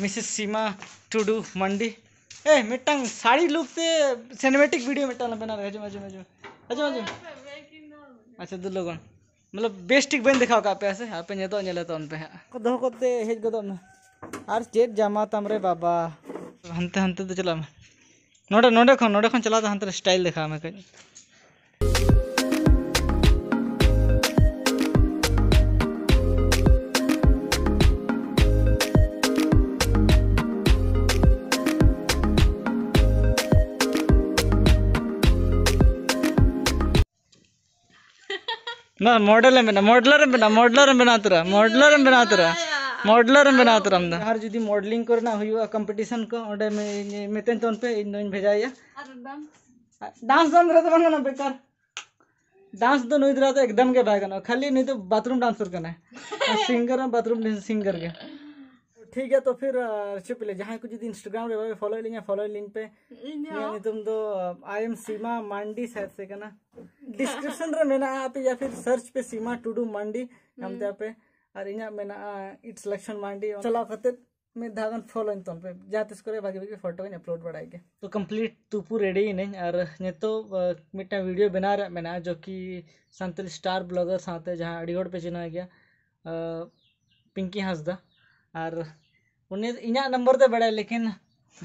ᱢᱤᱥᱮᱥ ᱥᱤᱢᱟ ᱴᱩᱰᱩ ᱢᱟᱱᱰᱤ᱾ ᱮ, ᱢᱤᱫᱴᱟᱝ ᱥᱟᱹᱲᱤ ᱞᱩᱠ ᱛᱮ ᱥᱤᱱᱮᱢᱮᱴᱤᱠ ᱵᱷᱤᱰᱤᱭᱳ ᱢᱤᱫᱴᱟᱝ ᱞᱮ ᱵᱮᱱᱟᱣ ᱞᱮᱜᱮ᱾ ᱦᱤᱡᱩᱜ ᱢᱮ, ᱦᱤᱡᱩᱜ ᱢᱮ, ᱦᱤᱡᱩᱜ ᱢᱮ᱾ ᱦᱤᱡᱩᱜ ᱢᱮ, ᱦᱤᱡᱩᱜ ᱢᱮ᱾ ᱟᱪᱪᱷᱟ, ᱫᱩ ᱞᱚᱜᱚᱱ᱾ ᱢᱚᱛᱞᱚᱵ, ᱵᱮᱥ ᱴᱷᱤᱠ ᱵᱟᱹᱧ ᱫᱮᱠᱷᱟᱣ ᱠᱟᱜ ᱯᱮᱭᱟ ᱥᱮ? ᱟᱯᱮ ᱧᱮᱞᱚᱜ ᱧᱮᱞᱮ ᱛᱟᱵᱚᱱ ᱯᱮ ᱦᱟᱸᱜ᱾ ᱫᱚᱦᱚ ᱠᱚᱛᱮ ᱦᱮᱡ ᱜᱚᱫᱚᱜ ᱢᱮ᱾ ᱟᱨ ᱪᱮᱫ ᱡᱟᱢᱟ ᱛᱟᱢ ᱨᱮ ᱵᱟᱵᱟ? ᱦᱟᱱᱛᱮ, ᱦᱟᱱᱛᱮ ᱫᱚ ᱪᱟᱞᱟᱜ ᱢᱮ᱾ ᱱᱚᱰᱮ, ᱱᱚᱰᱮ ᱠᱷᱚᱱ, ᱱᱚᱰᱮ ᱠᱷᱚᱱ ᱪᱟᱞᱟᱣ ᱛᱮ ᱦᱟᱱᱛᱮ ᱨᱮ ᱥᱴᱟᱭᱤᱞ ᱫᱮᱠᱷᱟᱣ ᱢᱮ ᱠᱟᱹᱡ᱾ ᱱᱚᱣᱟ ᱢᱚᱰᱮᱞ ᱮᱢ ᱵᱮᱱᱟᱣ, ᱢᱚᱰᱞᱟᱨ ᱮᱢ ᱵᱮᱱᱟᱣ, ᱢᱚᱰᱞᱟᱨ ᱮᱢ ᱵᱮᱱᱟᱣ ᱩᱛᱟᱹᱨᱟ, ᱢᱚᱰᱞᱟᱨ ᱮᱢ ᱵᱮᱱᱟᱣ ᱩᱛᱟᱹᱨᱟ, ᱢᱚᱰᱞᱟᱨ ᱮᱢ ᱵᱮᱱᱟᱣ ᱩᱛᱟᱹᱨᱟ ᱟᱢ ᱫᱚ᱾ ᱟᱨ ᱡᱩᱫᱤ ᱢᱚᱰᱮᱞᱤᱝ ᱠᱚᱨᱮᱱᱟᱜ ᱦᱩᱭᱩᱜᱼᱟ, ᱠᱚᱢᱯᱤᱴᱤᱥᱚᱱ ᱠᱚ, ᱚᱸᱰᱮ ᱢᱮ-, ᱢᱮᱛᱟᱹᱧ ᱛᱟᱵᱚᱱ ᱯᱮ, ᱤᱧ ᱫᱚᱧ ᱵᱷᱮᱡᱟᱭᱮᱭᱟ᱾ ᱟᱨ ᱰᱟᱱᱥ? ᱰᱟᱱᱥ ᱫᱚ ᱱᱩᱭ ᱫᱚ ᱵᱟᱝ ᱜᱟᱱᱚᱜᱼᱟ, ᱵᱮᱠᱟᱨ᱾ ᱰᱟᱱᱥ ᱫᱚ ᱱᱩᱭ ᱫᱟᱨᱟ ᱫᱚ ᱮᱠᱫᱚᱢ ᱜᱮ ᱵᱟᱭ ᱜᱟᱱᱚᱜᱼᱟ, ᱠᱷᱟᱹᱞᱤ ᱱᱩᱭ ᱫᱚ ᱵᱟᱛᱷᱨᱩᱢ ᱰᱟᱱᱥᱟᱨ ᱠᱟᱱᱟᱭ᱾ ᱟᱨ ᱥᱤᱝᱜᱟᱨ ᱦᱚᱸ ᱵᱟᱛᱷᱨᱩᱢ ᱥᱤᱝᱜᱟᱨ ᱜᱮ᱾ ᱴᱷᱤᱠ ᱜᱮᱭᱟ, ᱛᱚ ᱯᱷᱤᱨ ᱟᱨ ᱪᱮᱫ ᱯᱮ ᱞᱟᱹᱭᱟ, ᱡᱟᱦᱟᱸᱭ ᱠᱚ ᱡᱩᱫᱤ Instagram ᱨᱮ ᱵᱟᱯᱮ ᱯᱷᱚᱞᱳᱭᱮᱫ ᱞᱤᱧᱟ, ᱯᱷᱚᱞᱳᱭ ᱞᱤᱧ ᱯᱮ᱾ ᱤᱧᱟᱹᱜ ᱧᱩᱛᱩᱢ ᱫᱚ I am Seema Mandi ᱥᱟᱭᱮᱫ ᱥᱮ ᱠᱟᱱᱟ᱾ ᱰᱤᱥᱠᱨᱤᱯᱥᱚᱱ ᱨᱮ ᱢᱮᱱᱟᱜᱼᱟ, ᱟᱯᱮ ᱭᱟ ᱯᱷᱤᱨ ᱥᱟᱨᱪ ᱯᱮ ᱥᱤᱢᱟ ᱴᱩᱰᱩ ᱢᱟᱱᱰᱤ, ᱧᱟᱢ ᱛᱮ ᱟᱯᱮ᱾ ᱟᱨ ᱤᱧᱟᱹᱜ ᱢᱮᱱᱟᱜᱼᱟ It's Lakshan Mandi, ᱪᱟᱞᱟᱣ ᱠᱟᱛᱮ ᱢᱤᱫ ᱫᱷᱟᱣ ᱜᱟᱱ ᱯᱷᱚᱞᱳᱧ ᱛᱟᱵᱚᱱ ᱯᱮ, ᱡᱟᱦᱟᱸ ᱛᱤᱥ ᱠᱚᱨᱮ ᱵᱷᱟᱜᱤ ᱵᱷᱟᱜᱤ ᱯᱷᱳᱴᱳ ᱠᱚᱧ ᱟᱯᱞᱳᱰ ᱵᱟᱲᱟᱭ ᱜᱮᱭᱟ᱾ ᱛᱚ ᱠᱚᱢᱯᱞᱤᱴ ᱛᱩᱯᱩ ᱨᱮᱰᱤ ᱭᱮᱱᱟᱹᱧ, ᱟᱨ ᱱᱤᱛᱚᱜ ᱢᱤᱫᱴᱟᱝ ᱵᱷᱤᱰᱤᱭᱳ ᱵᱮᱱᱟᱣ ᱨᱮᱭᱟᱜ ᱢᱮᱱᱟᱜᱼᱟ, ᱡᱚ ᱠᱤ ᱥᱟᱱᱛᱟᱲᱤ ᱥᱴᱟᱨ ᱵᱞᱚᱜᱟᱨ ᱥᱟᱶᱛᱮ, ᱡᱟᱦᱟᱸ ᱟᱹᱰᱤ ᱦᱚᱲ ᱯᱮ ᱪᱤᱱᱦᱟᱹᱣ ᱜᱮᱭᱟ, ᱯᱤᱝᱠᱤ ᱦᱟᱸᱥᱫᱟ᱾ ᱟᱨ ᱩᱱᱤ ᱤᱧᱟᱹᱜ ᱱᱟᱢᱵᱟᱨ ᱫᱚ ᱵᱟᱲᱟᱭᱟ, ᱞᱮᱠᱤᱱ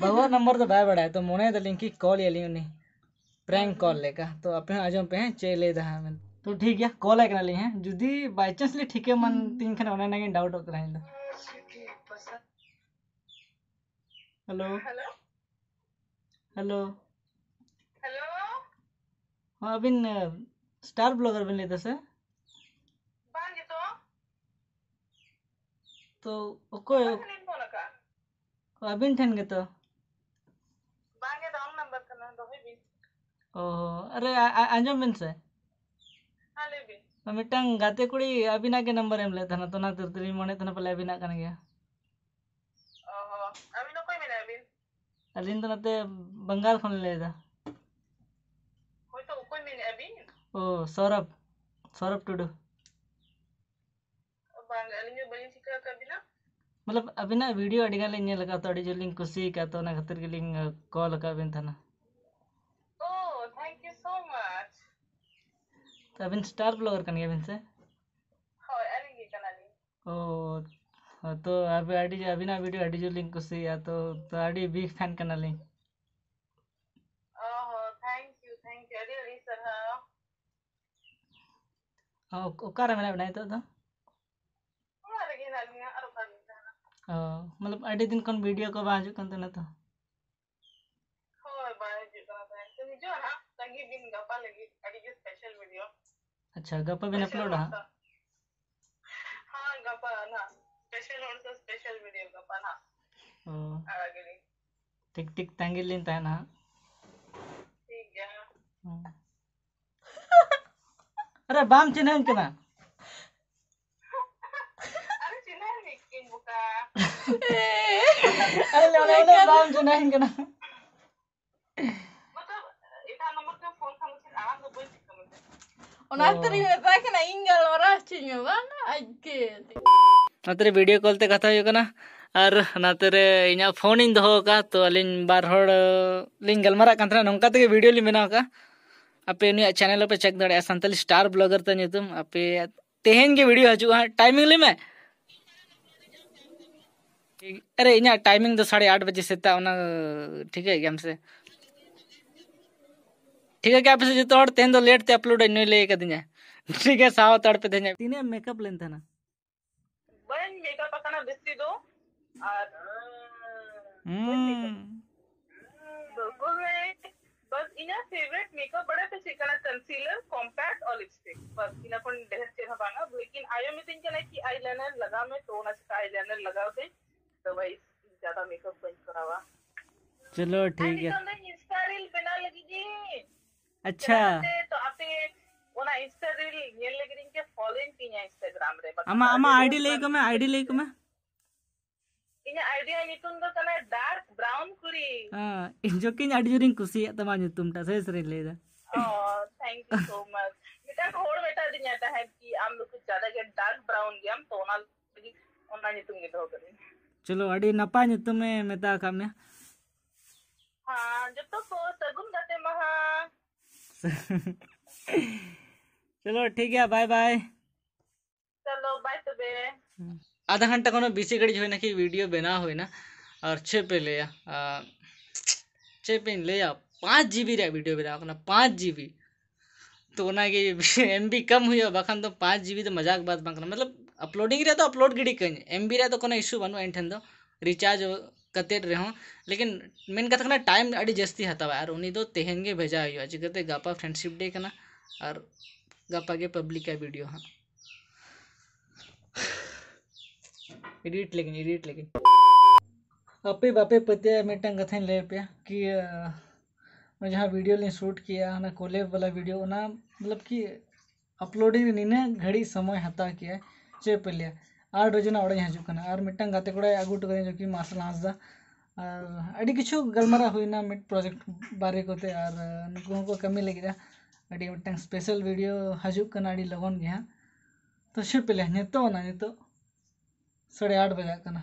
ᱵᱟᱹᱦᱩᱣᱟᱜ ᱱᱟᱢᱵᱟᱨ ᱫᱚ ᱵᱟᱭ ᱵᱟᱲᱟᱭᱟ᱾ ᱛᱚ ᱢᱚᱱᱮᱭ ᱫᱟᱞᱤᱧ ᱠᱤ ᱠᱚᱞ ᱭᱟᱞᱤᱧ ᱩᱱᱤ ᱯᱨᱮᱝᱠ ᱠᱚᱞ ᱞᱮᱠᱟ᱾ ᱛᱚ ᱟᱯᱮ ᱦᱚᱸ ᱟᱸᱡᱚᱢ ᱯᱮ ᱦᱮᱸ, ᱪᱮᱫ ᱮ ᱞᱟᱹᱭ ᱫᱟ ᱦᱟᱸᱜ ᱢᱮᱱᱛᱮ᱾ ᱛᱚ ᱴᱷᱤᱠ ᱜᱮᱭᱟ, ᱠᱚᱞ ᱟᱭ ᱠᱟᱱᱟᱞᱤᱧ ᱦᱮᱸ, ᱡᱩᱫᱤ ᱵᱟᱭ ᱪᱟᱱᱥ ᱞᱮ ᱴᱷᱤᱠᱟᱹ ᱢᱟᱱ ᱛᱤᱧ ᱠᱷᱟᱱ, ᱚᱱᱮ ᱚᱱᱟᱜᱤᱧ ᱰᱟᱣᱩᱴᱚᱜ ᱠᱟᱱᱟ ᱤᱧ ᱫᱚ᱾ ᱦᱮᱞᱳ᱾ ᱦᱮᱞᱳ᱾ ᱦᱮᱞᱳ᱾ ᱦᱮᱞᱳ᱾ ᱦᱚᱸ, ᱟᱹᱵᱤᱱ ᱥᱴᱟᱨ ᱵᱞᱚᱜᱟᱨ ᱵᱤᱱ ᱞᱟᱹᱭ ᱫᱟ ᱥᱮ? ᱵᱟᱝ ᱜᱮᱛᱚ᱾ ᱛᱚ ᱚᱠᱚᱭ? ᱚᱠᱚᱭ ᱴᱷᱮᱱ ᱞᱤᱧ ᱯᱷᱳᱱ ᱟᱠᱟᱫᱼᱟ? ᱟᱹᱵᱤᱱ ᱴᱷᱮᱱ ᱜᱮᱛᱚ᱾ ᱵᱟᱝ ᱜᱮ, ᱨᱚᱝ ᱱᱟᱢᱵᱟᱨ ᱠᱟᱱᱟ, ᱫᱚᱦᱚᱭ ᱵᱤᱱ᱾ ᱚ, ᱟᱨᱮ, ᱟ- ᱟ- ᱟᱸᱡᱚᱢ ᱵᱤᱱ ᱥᱮ᱾ ᱦᱮᱸ, ᱞᱟᱹᱭ ᱵᱤᱱ᱾ ᱢᱤᱫᱴᱟᱝ ᱜᱟᱛᱮ ᱠᱩᱲᱤ ᱟᱹᱵᱤᱱᱟᱜ ᱜᱮ ᱱᱟᱢᱵᱟᱨ ᱮᱢ ᱞᱮᱫ ᱛᱟᱦᱮᱱᱟ, ᱛᱚ ᱚᱱᱟ ᱠᱷᱟᱹᱛᱤᱨ ᱛᱮᱞᱤᱧ ᱢᱚᱱᱮᱭᱮᱫ ᱛᱟᱦᱮᱱᱟ ᱯᱟᱞᱮ ᱟᱹᱵᱤᱱᱟᱜ ᱠᱟᱱ ᱜᱮᱭᱟ᱾ ᱚ ᱦᱚᱸ, ᱟᱹᱵᱤᱱ ᱚᱠᱚᱭ ᱢᱮᱱᱟᱜ ᱵᱤᱱ? ᱟᱹᱞᱤᱧ ᱫᱚ ᱱᱚᱛᱮ ᱵᱟᱝᱜᱟᱞ ᱠᱷᱚᱱ ᱞᱤᱧ ᱞᱟᱹᱭᱫᱟ᱾ ᱦᱳᱭᱛᱚ, ᱚᱠᱚᱭ ᱢᱮᱱᱮᱫᱼᱟ ᱵᱤᱱ? ᱚ, ᱥᱚᱨᱚᱵ, ᱥᱚᱨᱚᱵ ᱴᱩᱰᱩ᱾ ᱵᱟᱝ, ᱟᱹᱞᱤᱧ ᱫᱚ ᱵᱟᱹᱞᱤᱧ ᱴᱷᱤᱠᱟᱹ ᱟᱠᱟᱫ ᱵᱤᱱᱟ᱾ ᱢᱚᱛᱞᱚᱵ, ᱟᱹᱵᱤᱱᱟᱜ ᱵᱷᱤᱰᱤᱭᱳ ᱟᱹᱰᱤ ᱜᱟᱱ ᱞᱤᱧ ᱧᱮᱞ ᱟᱠᱟᱫ, ᱛᱚ ᱟᱹᱰᱤ ᱡᱳᱨ ᱞᱤᱧ ᱠᱩᱥᱤ ᱟᱠᱟᱫ, ᱛᱚ ᱚᱱᱟ ᱠᱷᱟᱹᱛᱤᱨ ᱜᱮᱞᱤᱧ, ᱟ, ᱠᱚᱞ ᱟᱠᱟᱫ ᱵᱤᱱ ᱛᱟᱦᱮᱱᱟ᱾ ᱳ, thank you so much. ᱛᱚ ᱟᱹᱵᱤᱱ ᱥᱴᱟᱨ ᱵᱞᱚᱜᱟᱨ ᱠᱟᱱ ᱜᱮᱭᱟᱵᱤᱱ ᱥᱮ? ᱦᱳᱭ, ᱟᱹᱞᱤᱧ ᱜᱮ ᱠᱟᱱᱟᱞᱤᱧ᱾ ᱳ, ᱦᱳᱭ, ᱛᱚ ᱟᱵᱤ-, ᱟᱹᱰᱤ, ᱟᱹᱵᱤᱱᱟᱜ ᱵᱷᱤᱰᱤᱭᱳ ᱟᱹᱰᱤ ᱡᱳᱨ ᱞᱤᱧ ᱠᱩᱥᱤᱭᱟᱜᱼᱟ, ᱛᱚ, ᱛᱚ ᱟᱹᱰᱤ ᱵᱤᱜᱽ ᱯᱷᱮᱱ ᱠᱟᱱᱟᱞᱤᱧ᱾ ᱳ ᱦᱳ, thank you, thank you, ᱟᱹᱰᱤ ᱟᱹᱰᱤ ᱥᱟᱨᱦᱟᱣ᱾ ᱚ-, ᱚᱠᱟᱨᱮ ᱢᱮᱱᱟᱜ ᱵᱤᱱᱟ ᱱᱤᱛᱚᱜ ᱫᱚ? ᱚᱲᱟᱜ ᱨᱮᱜᱮ ᱦᱮᱱᱟᱜ ᱞᱤᱧᱟ, ᱟᱨ ᱚᱠᱟ ᱨᱮᱞᱤᱧ ᱛᱟᱦᱮᱱᱟ? ᱚ, ᱢᱚᱛᱞᱚᱵ ᱟᱹᱰᱤ ᱫᱤᱱ ᱠᱷᱚᱱ ᱵᱷᱤᱰᱤᱭᱳ ᱠᱚ ᱵᱟᱝ ᱦᱤᱡᱩᱜ ᱠᱟᱱ ᱛᱟᱦᱮᱱᱟ ᱛᱚ? ᱦᱳᱭ, ᱵᱟᱝ ᱦᱤᱡᱩᱜ ᱠᱟᱱᱟ ᱛᱟᱦᱮᱸᱫ᱾ ᱛᱚ ᱦᱤᱡᱩᱜᱼᱟ ᱱᱟᱦᱟᱜ, ᱛᱟᱺᱜᱤ ᱵᱤᱱ ᱜᱟᱯᱟ ᱞᱟᱹᱜᱤᱫ, ᱟᱹᱰᱤ ᱜᱮ ᱥᱯᱮᱥᱟᱞ ᱵᱷᱤᱰᱤᱭᱳ᱾ ᱟᱪᱪᱷᱟ, ᱜᱟᱯᱟ ᱵᱤᱱ ᱥᱯᱮᱥᱟᱞ ᱟᱯᱞᱳᱰᱟ ᱦᱚᱲ ᱦᱟᱸᱜ? ᱥᱟᱶ᱾ ᱦᱳᱭ, ᱜᱟᱯᱟ ᱱᱟᱦᱟᱜ᱾ ᱥᱯᱮᱥᱟᱞ ᱦᱚᱲ ᱥᱟᱶ ᱥᱯᱮᱥᱟᱞ ᱵᱷᱤᱰᱤᱭᱳ ᱜᱟᱯᱟ ᱱᱟᱦᱟᱜ᱾ ᱚ᱾ ᱟᱲᱟᱜ ᱜᱮᱞᱤᱧ᱾ ᱴᱷᱤᱠ, ᱴᱷᱤᱠ, ᱛᱟᱺᱜᱤ ᱞᱤᱧ ᱛᱟᱦᱮᱱᱟ ᱦᱟᱸᱜ᱾ ᱴᱷᱤᱠ ᱜᱮᱭᱟ᱾ ᱦᱩᱸ᱾ ᱟᱨᱮ, ᱵᱟᱢ ᱪᱤᱱᱦᱟᱹᱣᱤᱧ ᱠᱟᱱᱟ? ᱟᱨᱮ, ᱪᱤᱱᱦᱟᱹᱣ ᱢᱮ ᱠᱤᱧ ᱵᱚᱠᱟ᱾ ᱟᱞᱮ ᱚᱱᱟ ᱩᱱᱟᱹᱜ ᱵᱟᱢ ᱡᱚᱱᱟᱭᱤᱧ ᱠᱟᱱᱟ᱾ ᱚᱱᱟ ᱠᱷᱟᱹᱛᱤᱨ ᱤᱧ ᱢᱮᱛᱟᱭ ᱠᱟᱱᱟ, ᱤᱧ ᱜᱟᱞᱢᱟᱨᱟᱣ ᱦᱚᱪᱚᱧ ᱢᱮ, ᱵᱟᱝ ᱟᱡᱜᱮ᱾ ᱚᱱᱟᱛᱮ ᱨᱮ video call ᱛᱮ ᱠᱟᱛᱷᱟ ᱦᱩᱭᱩᱜ ᱠᱟᱱᱟ, ᱟᱨ ᱱᱟᱛᱮ ᱨᱮ ᱤᱧᱟᱹᱜ ᱯᱷᱳᱱ ᱤᱧ ᱫᱚᱦᱚ ᱟᱠᱟᱫᱼᱟ, ᱛᱚ ᱟᱹᱞᱤᱧ ᱵᱟᱨ ᱦᱚᱲ, ᱞᱤᱧ ᱜᱟᱞᱢᱟᱨᱟᱜ ᱠᱟᱱ ᱛᱟᱦᱮᱱᱟ, ᱱᱚᱝᱠᱟ ᱛᱮᱜᱮ video ᱞᱤᱧ ᱵᱮᱱᱟᱣ ᱟᱠᱟᱫᱼᱟ᱾ ᱟᱯᱮ ᱩᱱᱤᱭᱟᱜ channel ᱦᱚᱸᱯᱮ check ᱫᱟᱲᱮᱭᱟᱜᱼᱟ, ᱥᱟᱱᱛᱟᱞᱤ star blogger ᱛᱮ ᱧᱩᱛᱩᱢ᱾ ᱟᱯᱮ ᱛᱮᱦᱮᱧ ᱜᱮ video ᱦᱤᱡᱩᱜᱼᱟ ᱦᱟᱸᱜ, timing ᱞᱟᱹᱭ ᱢᱮ᱾ ᱴᱷᱤᱠ, ᱟᱨᱮ ᱤᱧᱟᱹᱜ timing ᱫᱚ ᱥᱟᱲᱮ ᱟᱴ ᱵᱟᱡᱮ ᱥᱮᱛᱟᱜ, ᱚᱱᱟ ᱴᱷᱤᱠᱟᱹᱭᱮᱫ ᱜᱮᱭᱟᱢ ᱥᱮ? ᱴᱷᱤᱠ ᱜᱮᱭᱟ, ᱟᱯᱮ ᱥᱮᱫ ᱡᱚᱛᱚ ᱦᱚᱲ ᱛᱮᱦᱮᱧ ᱫᱚ late ᱛᱮ upload ᱟᱹᱧ, ᱱᱩᱭ ᱞᱟᱹᱭ ᱠᱟᱫᱤᱧᱟ᱾ ᱴᱷᱤᱠ ᱜᱮᱭᱟ, ᱥᱟᱶ ᱦᱟᱛᱟᱲ ᱯᱮ ᱛᱮᱦᱮᱧ᱾ ᱛᱤᱱᱟᱹᱜ ᱮᱢ makeup ᱞᱮᱱ ᱛᱟᱦᱮᱱᱟ? ᱵᱟᱹᱧ makeup ᱟᱠᱟᱱᱟ ᱵᱮᱥᱤ ᱫᱚ, ᱟᱨ ᱦᱩᱸ᱾ ᱵᱤᱞᱠᱩᱞ ᱵᱟᱝ᱾ ᱵᱟᱥ ᱤᱧᱟᱹᱜ favourite makeup ᱵᱟᱲᱟᱭ ᱯᱮ ᱪᱮᱫ ᱠᱟᱱᱟ? Concealer, compact ᱟᱨ lipstick᱾ ᱵᱟᱥ ᱤᱱᱟᱹ ᱠᱷᱚᱱ ᱰᱷᱮᱨ ᱪᱮᱫ ᱦᱚᱸ ᱵᱟᱝᱟ᱾ ᱞᱮᱠᱤᱱ ᱟᱭᱳ ᱢᱤᱛᱟᱹᱧ ᱠᱟᱱᱟᱭ ᱠᱤ eyeliner ᱞᱟᱜᱟᱣ ᱢᱮ, ᱛᱚ ᱚᱱᱟ ᱪᱤᱠᱟ eyeliner ᱞᱟᱜᱟᱣ ᱫᱟᱹᱧ᱾ ᱛᱚ ᱵᱷᱟᱭ, ᱡᱟᱫᱟ makeup ᱵᱟᱹᱧ ᱠᱚᱨᱟᱣᱟ᱾ ᱪᱚᱞᱚ, ᱟᱨ ᱴᱷᱤᱠ ᱜᱮᱭᱟ᱾ ᱱᱤᱛᱚᱝ ᱫᱚ ᱤᱧ Insta reel ᱵᱮᱱᱟᱣ ᱞᱟᱹᱜᱤᱫ ᱤᱧ᱾ ᱟᱪᱪᱷᱟ᱾ ᱪᱮᱫᱟᱜ ᱥᱮ ᱛᱚ ᱟᱯᱮ ᱚᱱᱟ Insta reel ᱧᱮᱞ ᱞᱟᱹᱜᱤᱫ ᱤᱧ ᱯᱮ follow ᱤᱧ ᱯᱮ ᱤᱧᱟᱹᱜ Instagram ᱨᱮ, ᱵᱟᱠᱷᱟᱱ ᱟᱢᱟᱜ, ᱟᱹᱰᱤ ᱟᱢᱟᱜ ᱦᱚᱲ ID ᱞᱟᱹᱭ ᱠᱚ ᱢᱮ, ID ᱞᱟᱹᱭ ᱠᱚ ᱢᱮ᱾ ᱤᱧᱟᱹᱜ ID ᱧᱩᱛᱩᱢ ᱫᱚ ᱠᱟᱱᱟ Dark Brown ᱠᱩᱲᱤ᱾ ᱦᱮᱸ, ᱤᱧ ᱡᱚᱠᱤᱧ ᱟᱹᱰᱤ ᱡᱳᱨᱤᱧ ᱠᱩᱥᱤᱭᱟᱜ ᱛᱟᱢᱟ ᱧᱩᱛᱩᱢ ᱴᱟᱜ, ᱥᱟᱹᱨᱤ ᱥᱟᱹᱨᱤᱧ ᱞᱟᱹᱭ ᱮᱫᱟ᱾ ᱚ, thank you so much᱾ ᱢᱤᱫᱴᱟᱝ ᱦᱚᱲ ᱢᱮᱛᱟ ᱫᱤᱧᱟ ᱛᱟᱦᱮᱸᱫ ᱠᱤ ᱟᱢ ᱫᱚ ᱠᱩᱪ ᱡᱟᱫᱟ ᱜᱮ dark brown ᱜᱮᱭᱟᱢ, ᱛᱚ ᱚᱱᱟ ᱞᱟᱹᱜᱤᱫ ᱚᱱᱟ ᱧᱩᱛᱩᱢ ᱜᱮ ᱫᱚᱦᱚ ᱠᱟᱹᱫᱟᱹᱧ᱾ ᱪᱚᱞᱚ, ᱟᱹᱰᱤ ᱱᱟᱯᱟᱭ ᱧᱩᱛᱩᱢᱮ ᱢᱮᱛᱟ ᱟᱠᱟᱫ ᱢᱮᱭᱟ᱾ ᱦᱮᱸ, ᱡᱚᱛᱚ ᱠᱚ ᱥᱟᱹᱜᱩᱱ ᱜᱟᱛᱮ ᱢᱟᱦᱟ᱾ ᱪᱚᱞᱚ, ᱴᱷᱤᱠ ᱜᱮᱭᱟ, bye bye᱾ ᱪᱚᱞᱚ, bye ᱛᱚᱵᱮ᱾ ᱟᱫᱷᱟ ᱜᱷᱚᱱᱴᱟ ᱠᱷᱚᱱ ᱵᱮᱥᱤ ᱜᱷᱟᱹᱲᱤᱡ ᱦᱩᱭᱱᱟ ᱠᱤ video ᱵᱮᱱᱟᱣ ᱦᱩᱭᱱᱟ, ᱟᱨ ᱪᱮᱫ ᱯᱮ ᱞᱟᱹᱭᱟ, ᱟᱨ ᱪᱮᱫ ᱯᱮ ᱞᱟᱹᱭᱟ, ᱯᱟᱸᱪ GB ᱨᱮᱭᱟᱜ video ᱵᱮᱱᱟᱣ ᱠᱟᱱᱟ, ᱯᱟᱸᱪ GB᱾ ᱛᱚ ᱚᱱᱟᱜᱮ MB ᱠᱚᱢ ᱦᱩᱭᱩᱜᱼᱟ, ᱵᱟᱠᱷᱟᱱ ᱫᱚ ᱯᱟᱸᱪ GB ᱫᱚ ᱢᱟᱡᱟᱠ ᱵᱟᱛ ᱵᱟᱝ ᱠᱟᱱᱟ᱾ ᱢᱚᱛᱞᱚᱵ uploading ᱨᱮᱭᱟᱜ ᱫᱚ upload ᱜᱤᱰᱤ ᱠᱟᱹᱧ, MB ᱨᱮᱭᱟᱜ ᱫᱚ ᱠᱳᱱᱳ issue ᱵᱟᱹᱱᱩᱜᱼᱟ ᱤᱧ ᱴᱷᱮᱱ ᱫᱚ, recharge ᱠᱟᱛᱮᱫ ᱨᱮᱦᱚᱸ᱾ ᱞᱮᱠᱤᱱ ᱢᱮᱱ ᱠᱟᱛᱷᱟ ᱠᱟᱱᱟ, time ᱟᱹᱰᱤ ᱡᱟᱹᱥᱛᱤ ᱦᱟᱛᱟᱣᱟ, ᱟᱨ ᱩᱱᱤ ᱫᱚ ᱛᱮᱦᱮᱧ ᱜᱮ ᱵᱷᱮᱡᱟ ᱦᱩᱭᱩᱜᱼᱟ᱾ ᱪᱤᱠᱟᱹᱛᱮ ᱜᱟᱯᱟ friendship day ᱠᱟᱱᱟ, ᱟᱨ ᱜᱟᱯᱟ ᱜᱮ public ᱟᱭ video ᱦᱟᱸᱜ᱾ Edit ᱞᱟᱹᱜᱤᱫ, edit ᱞᱟᱹᱜᱤᱫ᱾ ᱟᱯᱮ ᱵᱟᱯᱮ ᱯᱟᱹᱛᱭᱟᱹᱜᱼᱟ, ᱢᱤᱫᱴᱟᱝ ᱠᱟᱛᱷᱟᱧ ᱞᱟᱹᱭ ᱟᱯᱮᱭᱟ ᱠᱤ, ᱟᱸ, ᱚᱱᱟ ᱡᱟᱦᱟᱸ video ᱞᱤᱧ shoot ᱠᱮᱜᱼᱟ, ᱚᱱᱟ collab ᱵᱟᱞᱟ video, ᱚᱱᱟ ᱢᱚᱛᱞᱚᱵ ᱠᱤ uploading ᱨᱮ ᱱᱤᱱᱟᱹᱜ ᱜᱷᱟᱹᱲᱤᱡ ᱥᱚᱢᱚᱭ ᱦᱟᱛᱟᱣ ᱠᱮᱜᱼᱟ, ᱪᱮᱫ ᱯᱮ ᱞᱟᱹᱭᱟ? ᱟᱴ ᱵᱟᱡᱮ ᱨᱮᱱᱟᱜ ᱚᱲᱟᱜ ᱤᱧ ᱦᱤᱡᱩᱜ ᱠᱟᱱᱟ᱾ ᱟᱨ ᱢᱤᱫᱴᱟᱝ ᱜᱟᱛᱮ ᱠᱚᱲᱟᱭ ᱟᱹᱜᱩ ᱦᱚᱴᱚ ᱠᱟᱹᱫᱤᱧᱟ, ᱡᱚᱠᱤ ᱢᱟᱨᱥᱟᱞ ᱦᱟᱸᱥᱫᱟ᱾ ᱟᱨ ᱟᱹᱰᱤ ᱠᱤᱪᱷᱩ ᱜᱟᱞᱢᱟᱨᱟᱣ ᱦᱩᱭᱱᱟ ᱢᱤᱫ ᱯᱨᱚᱡᱮᱠᱴ ᱵᱟᱨᱮ ᱠᱚᱛᱮ, ᱟᱨ ᱱᱩᱠᱩ ᱦᱚᱸᱠᱚ ᱠᱟᱹᱢᱤ ᱞᱟᱹᱜᱤᱫᱼᱟ᱾ ᱟᱹᱰᱤ ᱢᱤᱫᱴᱟᱝ ᱥᱯᱮᱥᱟᱞ ᱵᱷᱤᱰᱤᱭᱳ ᱦᱤᱡᱩᱜ ᱠᱟᱱᱟ ᱟᱹᱰᱤ ᱞᱚᱜᱚᱱ ᱜᱮ ᱦᱟᱸᱜ᱾ ᱛᱚ ᱪᱷᱤᱯ ᱞᱮ ᱱᱤᱛᱚᱜ ᱚᱱᱟ ᱱᱤᱛᱚᱜ ᱥᱟᱲᱮ ᱟᱴ ᱵᱟᱡᱟᱜ ᱠᱟᱱᱟ᱾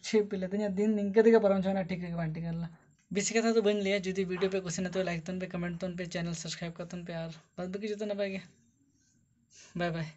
ᱪᱷᱤᱯ ᱞᱮ ᱛᱤᱧᱟᱹ ᱫᱤᱱ ᱱᱤᱝᱠᱟᱹ ᱛᱮᱜᱮ ᱯᱟᱨᱚᱢ ᱪᱟᱵᱟᱭᱮᱱᱟ, ᱴᱷᱤᱠ ᱜᱮ ᱵᱟᱝ ᱴᱷᱤᱠ ᱞᱮᱱᱟ᱾ ᱵᱮᱥᱤ ᱠᱟᱛᱷᱟ ᱫᱚ ᱵᱟᱹᱧ ᱞᱟᱹᱭᱟ, ᱡᱩᱫᱤ ᱵᱷᱤᱰᱤᱭᱳ ᱯᱮ ᱠᱩᱥᱤᱭᱮᱱᱟ ᱛᱚ ᱞᱟᱭᱤᱠ ᱛᱟᱵᱚᱱ ᱯᱮ, ᱠᱚᱢᱮᱱᱴ ᱛᱟᱵᱚᱱ ᱯᱮ, ᱪᱮᱱᱮᱞ ᱥᱟᱵᱥᱠᱨᱟᱭᱤᱵ ᱠᱟᱛᱟᱵᱚᱱ ᱯᱮ, ᱟᱨ ᱵᱟᱫ ᱵᱟᱹᱠᱤ ᱡᱚᱛᱚ ᱱᱟᱯᱟᱭ ᱜᱮ᱾ ᱵᱟᱭ ᱵᱟᱭ᱾